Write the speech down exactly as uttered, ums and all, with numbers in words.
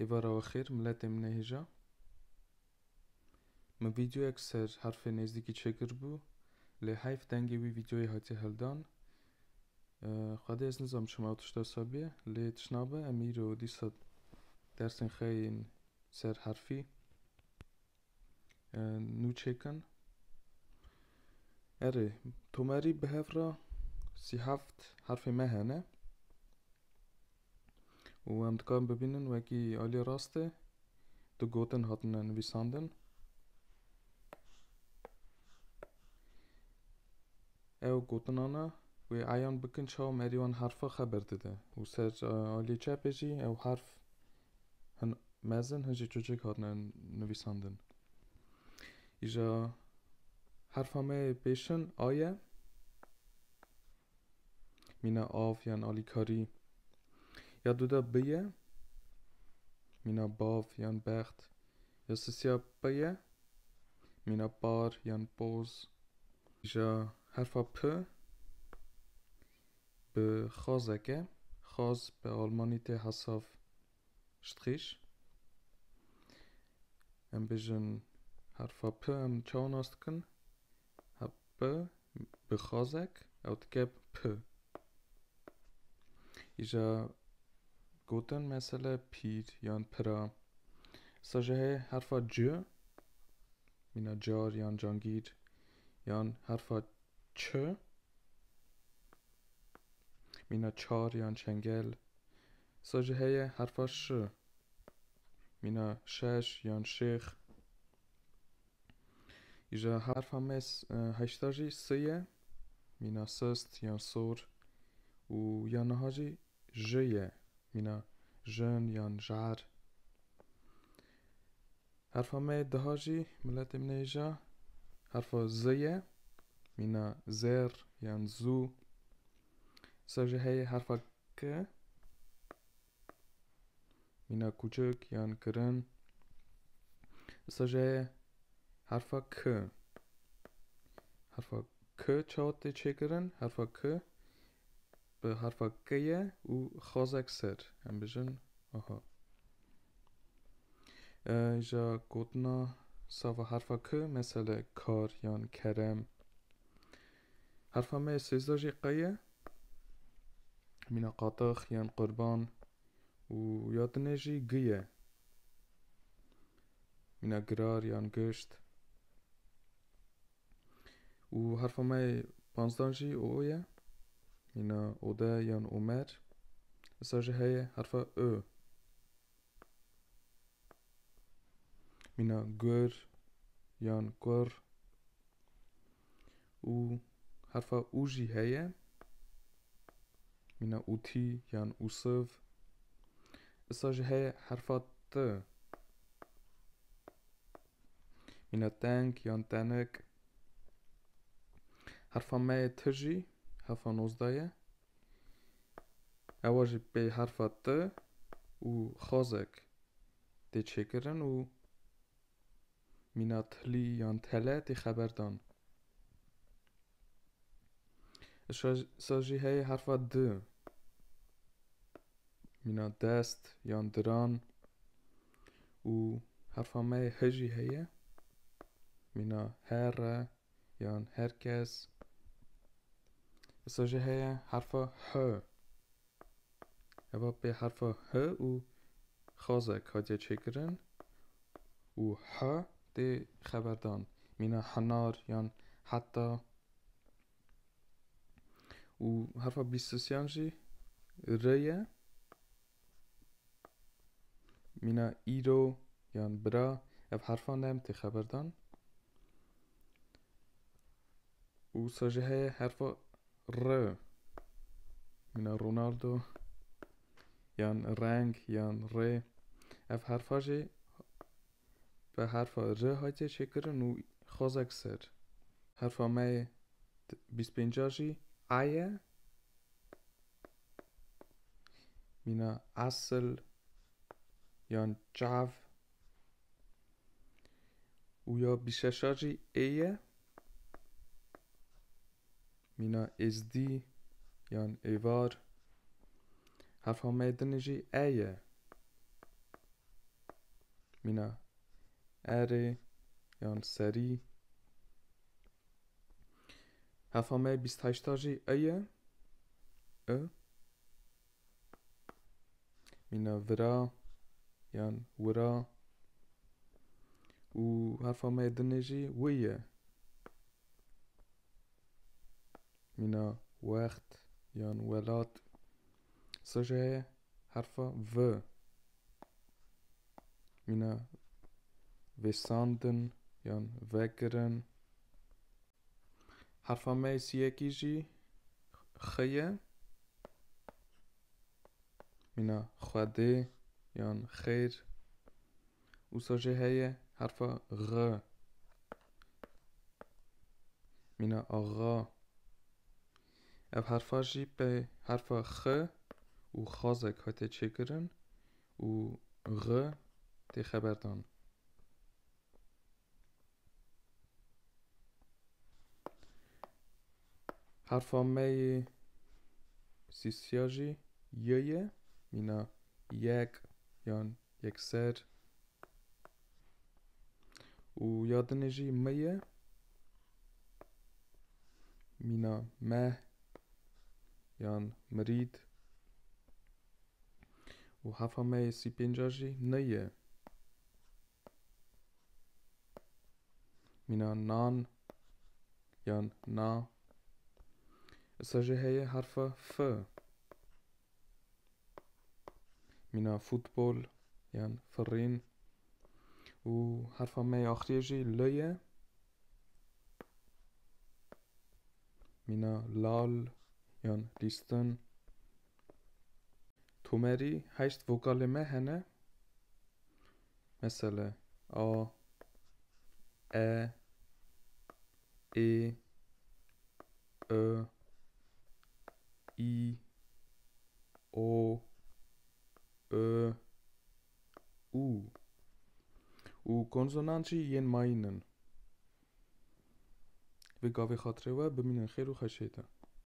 Êvara we xêr, miletê min ê hêja. Min vîdeoyek ser herfê nêzdîkî çêkiribû, lê heyf dengê wî vîdeoyê hatiye hildan. Xwedê ez nizanim çima ew tişta wisa bûye, lê tişt nabe, em îro dîsa dersên xwe yên ser herfî, e, nû çêkin. Erê, tomarî bi hev re sî heft herfê me hene. Û em dikarin bibînin wekî aliyê rastê du gotin hatine nivîsandin. Ew gotinana wê eyan bikin çawa merî wan herfa xeber dide. Û ser, e, aliyê çepê jî ew herf hin mezin, hin jî çûçik hatine nivîsandin. Îja herfa me yê pêşin A ye. Mîna av yan alîkarî. Ya duda B ye. Mîna bav yan bext. Ya sisiya P ye. Mîna par yan poz. Îja herfa P bi xazek e. Xaz bi almanî tê hesav Stich. Em bêjin herfa P em çawa nas dikin? Ha, P bi xazek ew dike P. Îja gotin mesele pîr yan pira. Sa jî heye herfa C, mîna car yan cangîr, yan herfa Ç, mîna çar yan çengel. Sa jî heye herfa Ş, mîna şeş yan şêx. Îja herfa me s-, e, heşta jî S ye, mîna sist yan sor. Û ya niha jî J ye, mîna jin yan jar. Herfa me yê deha jî, miletê min ê hêja, herfa Z ye, mîna zer yan zû. Sa jî heye herfa K, mîna kûçik yan kirin. Sa jî heye herfa K. Herfa K çawa tê çêkirin? Herfa K bi herfa K ye û xazek ser. Em bijin, aha. E, îja gotina sava herfa K, mesele kar yan kerem. Herfa me yê sêzdeh jî Q ye. Mîna qatix yan qurban. Û ya dinê jî G ye. Mîna girar yan gişt. Û herfa me yê panzdan jî O ye. Mîna Ode yan Omer. Îsa jî heye herfa Ö. Mîna gur yan kur. Û herfa U jî heye. Mîna Utî yan Usiv. Îsa jî heye herfa T. Mîna teng yan tenik. Herfa me yê T jî, herfa nozdeh ye. Ewa jî pê herfa T û xazek tê çêkirin û mîna tilî yan tele tê xeberdan. Îsa jî heye herfa D. Mîna dest yan diran. Û herfa me yê H jî heye. Mîna here yan herkes. Îsa jî heye herfa H. Eva pê herfa H û xazek hatiye çêkirin û H tê xeberdan. Mîna henar yan heta. Û herfa bîst û sêyan jî R ye. Mîna îro yan bira, ev herfan dem tê xeberdan. Û sa jî heye herfa R. Mîna Ronaldo yan reng yan rê. Ev herfa jî bi herfa R hatiye çêkirin û xazek ser. Herfa me yê bîst pênca jî A ye. Mîna esil yan çav. Û ya bîst şeşa jî Ê ye. Mîna êzdî yan êvar. Herfa me yê dinê jî E ye. Mîna erê yan serî. Herfa me bîst heşta jî e ye. I. Mîna vira yan wira. Û herfa me dinê jî wi ye. Mîna wext yan welat. Sa jî heye herfa V. Mîna vêsandin yan vekirin. Herfa me siyekî jî X ye. Mîna Xwedê yan xêr. Wisa jî heye herfa Ğ. Mîna axa. Ev herfa jî pê herfa X û xazek hate çêkirin û Ğ tê xeberdan. Herfa me yê sîsiya jî Y ye, mîna yek yan yekser. Û ya dinê jî M ye, mîna meh yan mirîd. Û herfa me yê sî pênca jî N ye. Mîna nan yan na. Isa jî heye herfa F. Mîna futbol yan firîn. Û herfa me yê axiriyê jî L ye. Mîna lal yan lîstin. Tomerî heşt vokalê me hene. Mesele a, e, ê, ö, î, o, ö, û. Û konsonant jî yên mayîn in. Vê gavê xatirê we bimînin xêr û xweşiyê de.